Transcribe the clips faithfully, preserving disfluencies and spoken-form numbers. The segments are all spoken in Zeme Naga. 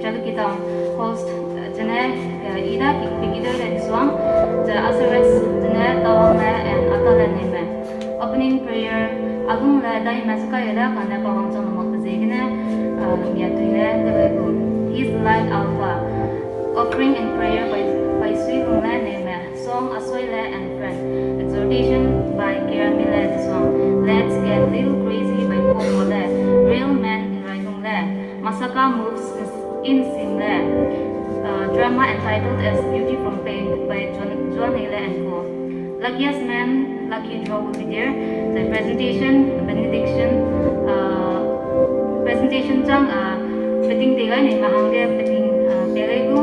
Jalukie Town host, zene, i da ki peki dai le suang, ze Azores zene Tawang le and Ata le neme. Opening prayer, alung le dai me sukai da kane pawang chang mak ziegene, mia tui le de gu. His life alpha. Offering and prayer by, by Sui Lung le neme. Song Asoi le and friend. Exhortation by Kiramile Zisong. Let's Get Little Crazy by Paul le. Real Man Rai Lung le. Masaka Moves in Sim le. Uh, drama entitled as Beauty from Pain by John, John Ele and Co. Luckiest Man, Lucky Draw will be there. The presentation, benediction, uh, presentation chang, uh, peting te gai ne mahang ge peting, uh, te gai gu.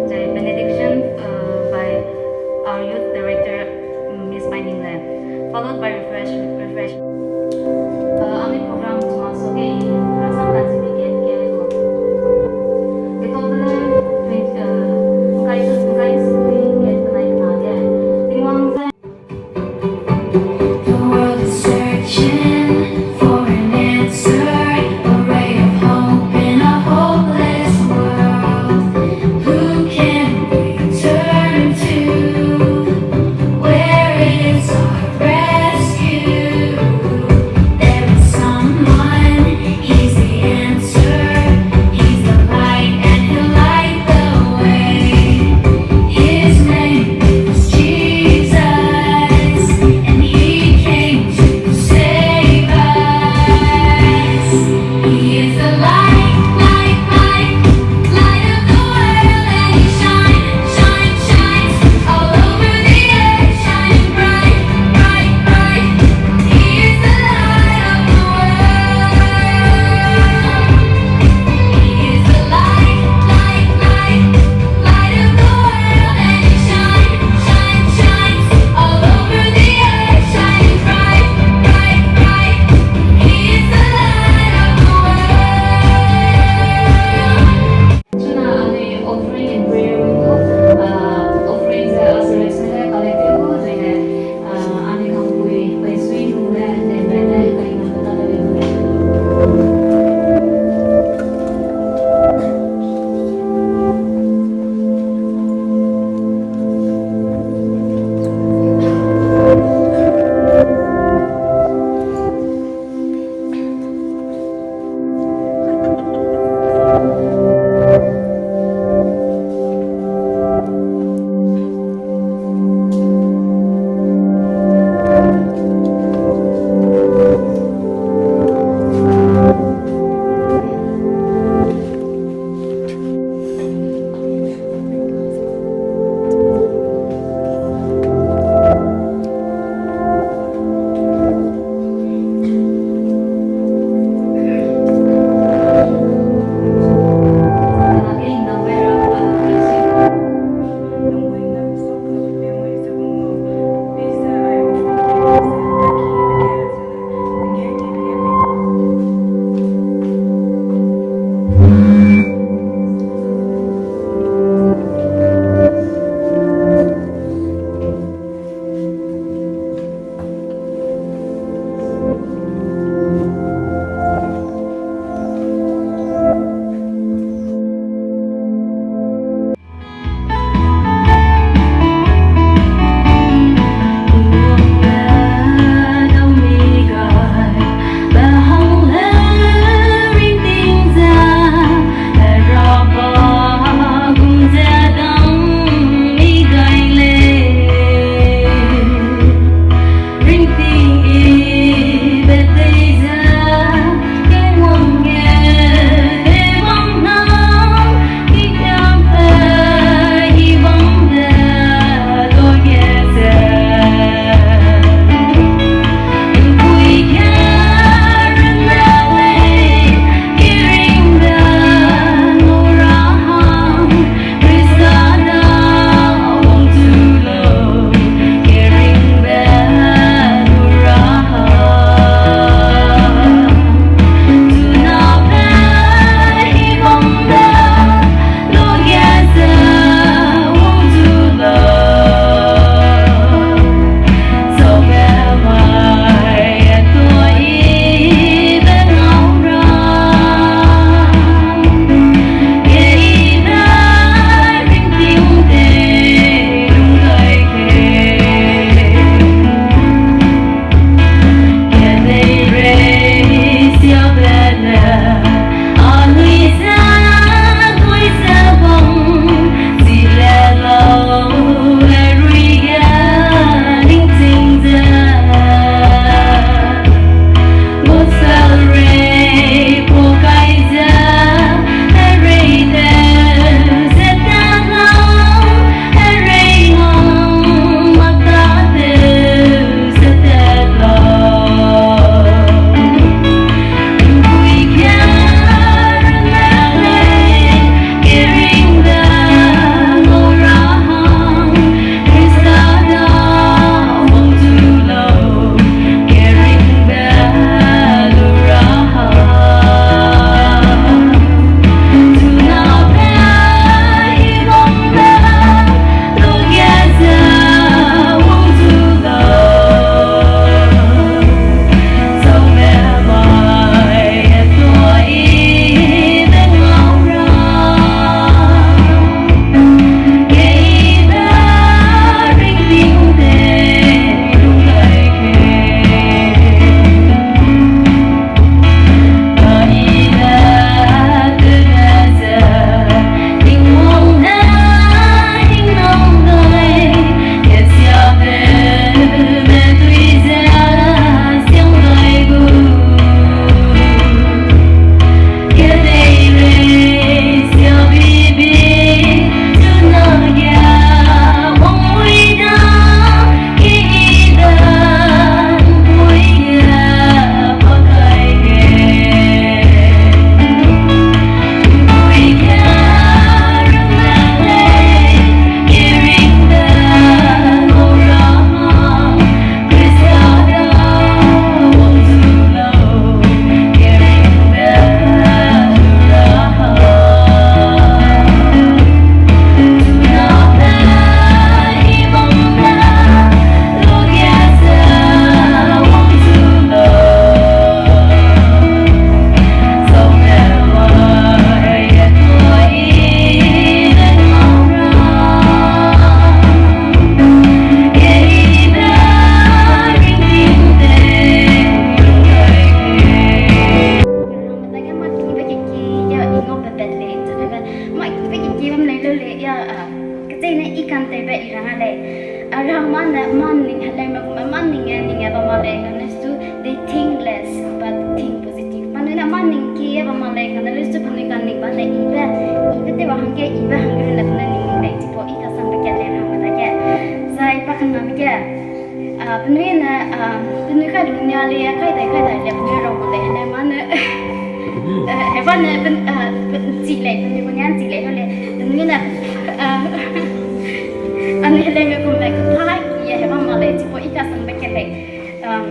The benediction, uh, by our youth director, Miss Painimle, followed by refresh, refresh. Uh, ami program cuma soge, rasa certificate ke. Ke to le, uh, guys, guys, ke penai na ge. Tingwang ze. The world is searching for an answer, a ray of hope in a hopeless world. Tewbe i rang a lei. A rang mane, mâ ning heleume gume, mâ ning e, ning e bam ma lei, kane su they think less, but think positive. Mane na mâ ning ki e bam ma lei, kane lu su penui ka ning ba lei, ibe, ibe tew ba hangge, ibe hangge le penui ning ning lei, chipau i kasangbe kat lei rang mei dage. Zai pa kaname ge, a, penui ne, a, penui kai lung nia lei, kai dai, kai dai lei, penui rau ma lei, heleu mane. Eh, heba ne, pen, a, pen, chi lei, penui gu nia chi lei, heleu, penui ne, a, anui heleume gume, kuthai, ye heba ma lei, chipau i kasangbe kat lei. Um,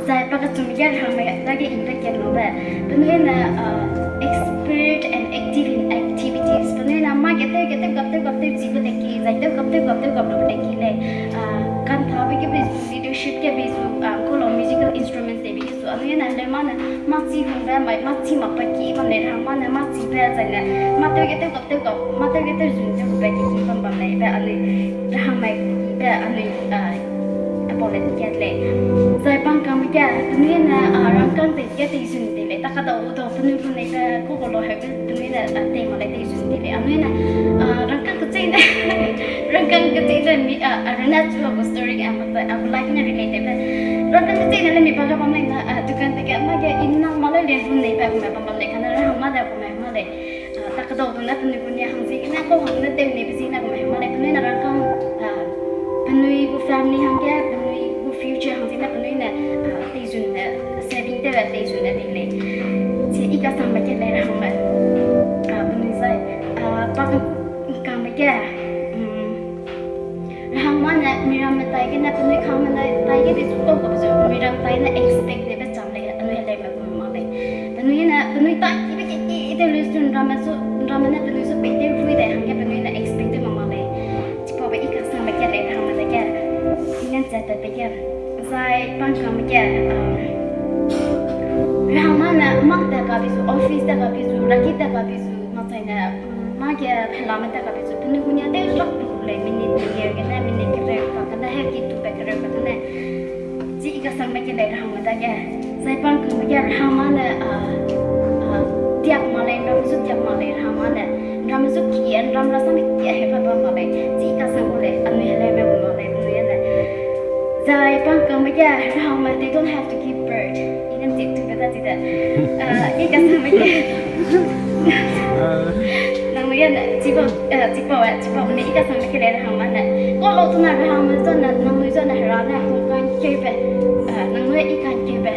zai pa kechum ge rangme dage ibe kat lube. Penui ne, uh, expert and active in activities. Penui ne mâ ge tew ge tew gap tew gap tew chibe lei ki, zai tew gap tew gap tew gap lube lei ki lei. Uh, kanthabe ge bei zu, leadership ge bei zu, uh, kolo musical instruments de bei zu. Anui ne heleu mane mâ chi hungbe, mai mâ chi mak pa ki bam lei rang mane mâ chibe zai ne. Mâ tew ge tew gap tew gap, mâ tew ge tew zun tew gap ki ki bam bam lei be anui. Rangme ibe anui, uh, apau le kat lei. Zai pangkangme ge, penui ne, a, rangkâng tei ge tei zun tei lei, ta kadau dau penui gu nei be, ku gu lo heu be, penui ne, a, tei ma lei tei zun tei lei. Anui ne, a, rangkâng kecheîne, rangkâng kecheîne mi, a, a, runa chu a gu story ge, a, a gu life ne relate tei be. Rangkâng kecheîne le mi pa ga bam lei na, a, dukan te ge, ma ge, i nang ma le le gu nei be, gu me bam bam lei, kane rang ma de, gu me ma lei. A, ta kadau dau ne penui gu nia hang ziegene, kau hang ne tew nei be ziegene, gu me heu ma lei, penui ne rangkâng, a, penui gu family hangge, penui gu future hang ziegene, penui ne, a, tei zun ne, saving tew, tei zun ne tei lei. Chi i kasangbe kat lei rangme. A, penui zai, a, pa kangme ge, um, rang mane, miramme tai gene, penui kangme tai ge, bei zu kau kau zu, miram tai ne expect de be cham lei, anui heleume gu ma lei. Penui ne, penui tai ki be ki ki, i tew lu zu, ramme zu, ramme ne, penui zu pei tew rui dai hangge, penui ne expect tew ma ma lei. Chipau be i kasangbe kat lei, rangme dage. I ne chat pe ge. Zai pangkangme ge, um, rang mane, mak ta ka bei zu, office ta ka bei zu, raki ta ka bei zu, mak chai ne, um, mâ ge helame ta ka bei zu, penui gu nia tew lak lu lei, minute gu nia gene, minute kereu ka kane, heu ki tu pe kereu ka kane. Chi i kasangbe kat lei rangme dage. Zai pangkangme ge rang mane, a, a, tiak ma lei, ramme zu tiak ma lei, rang mane. Ramme zu ki, ramme ra sang ki, heu pa bam ma lei. Chi i kasang gu lei, anui heleume gu ma lei, penui ne. Zai pangkangme ge rangme, they don't have to give birth. I ne chi tu be da chi de. A, i kasangbe ge. Nangnui ne, chipau, a, chipau, a, chipau ne, i kasangbe kat lei rang mane. Kau lau tu na rangme zu ne, nangnui zu ne hera ne, pung kangkeube. A, nangnui i kangkeube.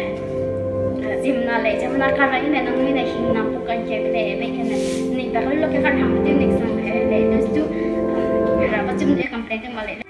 A, ziemmena lei, ziemmena kara i ne, nangnui ne hing nang pung kangkeube lei, be i ne. Ning ta ka lu lo ke ka rangme tew ning sang he lei, just to, um, hera ba chum ne complain tew ma lei.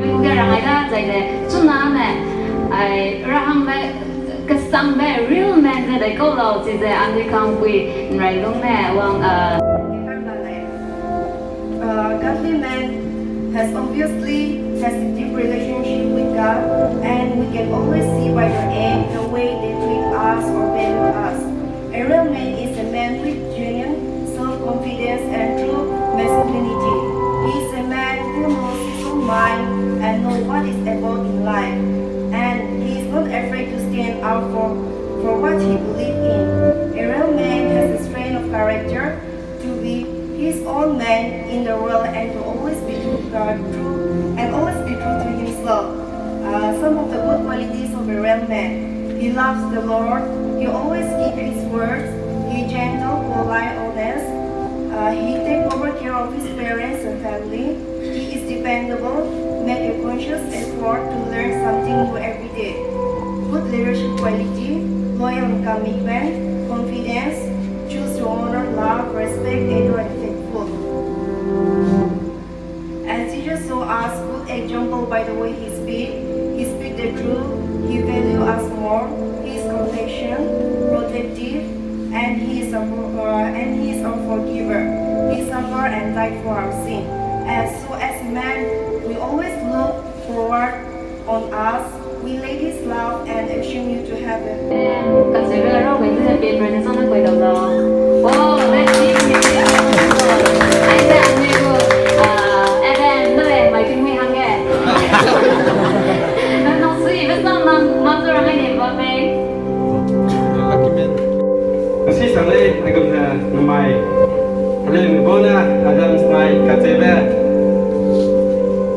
Nungge rang ai da, zaine, chuna ne, ai, rahangbe, kesangbe, real man ze dai kau lau, chize, anui kangpui, nrai lung ne, wang, uh, Uh, godly man has obviously has a deep relationship with God, and we can always see by their act, the way they treat us, A real man is a man with genuine self-confidence and true masculinity. He is a man who knows his own mind and knows what is about in life. And he is not afraid to stand up for, for what he believes in. A real man has a strength of character to be his own man in the world and to always be true, uh, true and always be true to himself. Uh, some of the good qualities of a real man. He loves the Lord. He always keeps his words. He gentle, polite, honest. Uh, he take proper care of his parents and family. He is dependable. Make a conscious effort to learn something new every day. Good leadership quality, loyal and commitment, confidence, choose to honor, love, respect, adore, and faithful. And Jesus show us good example by the way he speak. He speak the truth. He value us more. He is compassion, protective, and he is a uh, and he is a forgiver. He suffer and died for our sin. And so as men, we always look forward on us. We ladies love and assume you to heaven. Kacheube rau gai de paper ne sana koi dau da. Oh, let's see. Ai da ne go. Ah, Evan, no, eh, mai ping mi hangge. Na no sui, bes na na, ma zo ra ngai ne ba pe. Asi sang lei, aigum ne, namai. Hello, mi bo ne, Adam Smai, kacheube.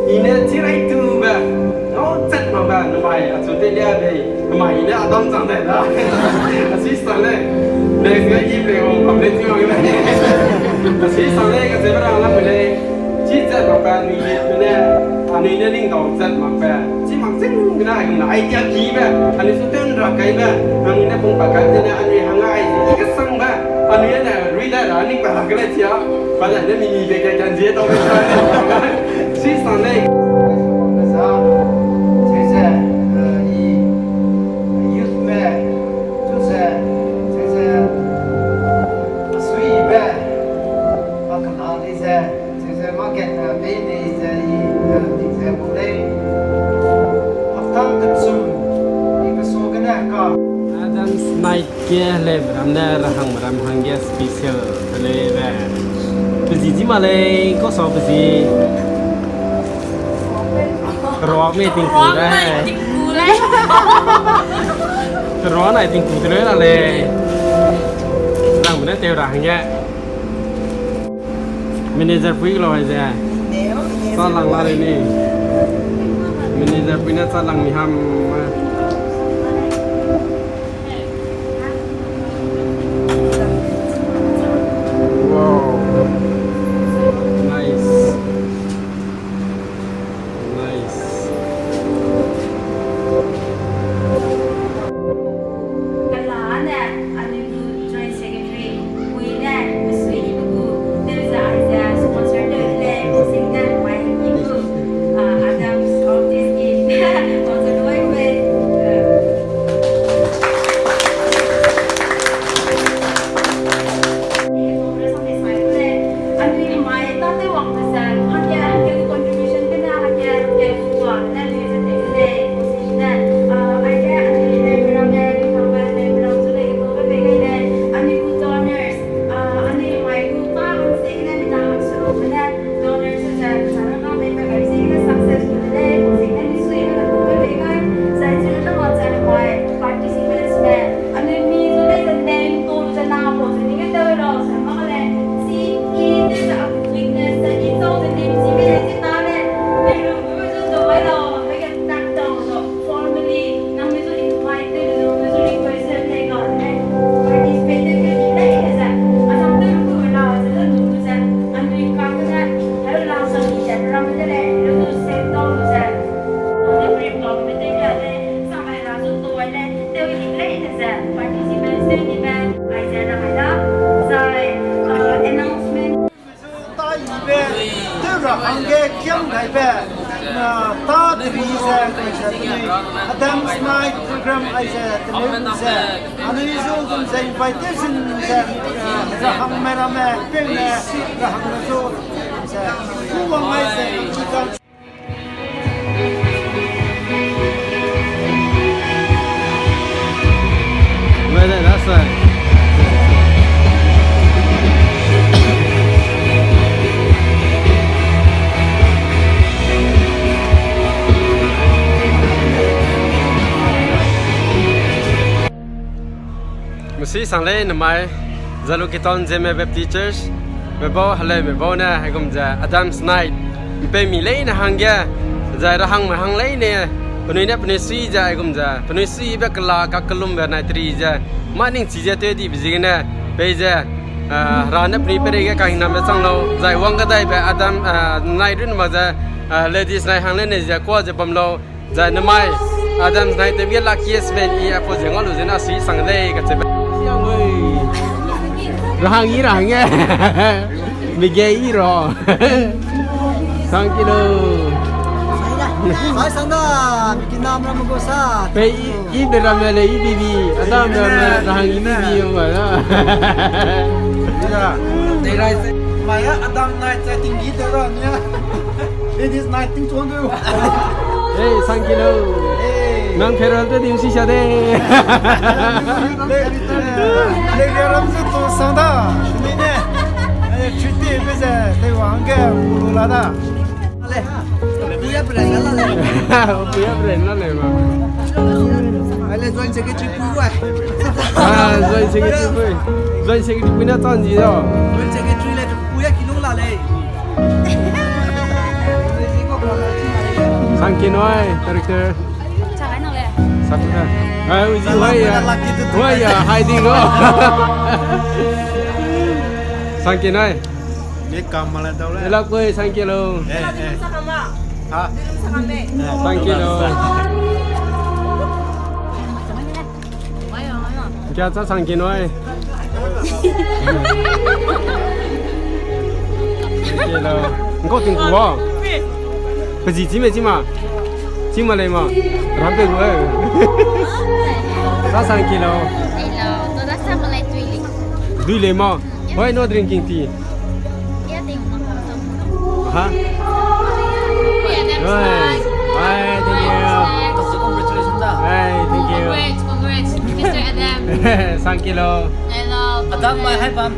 I ne chirai tube. Ngau chat mak ba, namai, achu te lia bei, namai ne Adam chang dai da. Asi sang lei, next ge i play home, complete ti wang lei. Asi sang lei, kacheube rang la lei. Chi chat mak ba, anui ne, anui ne ning dau chat mak ba. Chi mak ching gene, anui ne idea ki ba, anui su ten ra kai ba, anui ne pung pa kai ne, anui hang ai, i ke sang ba, anui ne, rui da ra, ning pa la ke lei chia, ba da ne mi mi be ke kan zie dau lei. Asi sang lei. Sa, sese, eh, i, youth me, sese, sese, sui be, a kana di se, sese market, eh, bei nei se i, eh, di se bu lei. Haptang kechum, i kesu gene ka. Adam's Night ge heleume ram ne rahangme ram hangge special heleu be. Pe zi zi ma lei, kau sau pe zi. Keruak mei tingku lei. Keruak nai tingku te lei la lei. Rahangme ne tew ra hangge. Manager pui lau ai ze. Sa lang la lei ni. Manager pui ne sa lang mi ham. Wow. Nice. Nice. Kala ne, anui gu Joint Secretary, pui ne, mesui ibe gu, tewze aize sponsor tew de lei, sing ne, mai ibe gu, ah, Adams of this gift. Sponsor de wai gu lei, eh, Participants me, anui mi zu lei ze name tau lu ze na pau ze ning ge tew lau, se mak lei, chi i tew ze a weakness ze i tau ze nim chi mei lei chi ta lei, mei lu gu zu dau ai lau, mei ge tak tau zu, formally, nang mi zu invite tew lu, nang mi zu request tew lei ga lei, participate tew ke ni lei ze, a sang tew lu gu lau ze lu gu ze, anui ka ke ze, heu la sang ni ze, ram de lei, lu zu se tau lu ze, anui group tau me tew ke lei, samai la zu tau ai lei, tew ni lei ne ze, participants tew ni me, ai ze rang ai da, zai, uh, announcement. Zu ta ibe, tew ra hangge kiam gaibe, na ta teri ze, kai ze teni, Adam's Night program ai ze, teni ze, anui zu gum ze invitation ze, uh, rahangme ramme, peng ne, rahangme zu, ze, ku wang ai ze, Wait, that's a Sui sang lei namai, Jalukie Town Zeme Baptist Church, mebau, heleu mebau ne, hegum ze Adam's Night, mpeumi leine hangge, zai rahangme hang leine, penui ne penui sui ze, hegum ze, penui suibe kela kakellumbe nai teri ze, mâ ningchi ze tewdibe ziegene, pei ze, ah, Hera ne penui peireige kahingnambe chang lau, zai wang kadaibe Adam, ah, nai run mak ze, ah, ladies nai hang leine ze kuâ ze bam lau, zai namai, Adam's Night tewbe ge luckiest man i apau ze ngau lu zene asui sang lei kacheube. Rahang i rahang e. Mige i ra. Thank you lo. Sai sang da, mi kinam ram gu sa. Pei i, i be ramme le i bibi. Adam ramme rahang i bibi ong ga da. Maya Adam Night sa tinggi te ra nia. Ladies Night tingchuang du. Hey, thank you lo. Hey. Nang farewell te dim si sia de. Le, le ram se tu sang da. Ni ne. Eh, treat te be ze, te wang ge, ulu la da. Ale. Puya brand la le. Puya brand la le ma. Ale, joint secretary pui wa. Ah, joint secretary pui. Joint secretary pui na tan ji da. Joint secretary le puya kinung la le. Sangkinoi, director. Sangkinoi. Ah, uji wai ya. Wai ya, hai di go. Sangkinoi. Ni kam ma la dau le. Elak koi, sangkilo. Eh, eh. Ha? Sangkilo. Kia cha sangkinoi. Kilo. Ngko ting kuo. Pezi chime chima. Chima lei ma. Rampe gu e. Cha sangkilo. Hello, to da sa malai tui lei. Dui lei ma. Why no drinking tea? Ha? Hi. Hi, thank you. Congratulations, ah. Hi, thank you. Congrats, congrats, Mister Adam. Sangkilo. Hello. Adam, my hi, bam.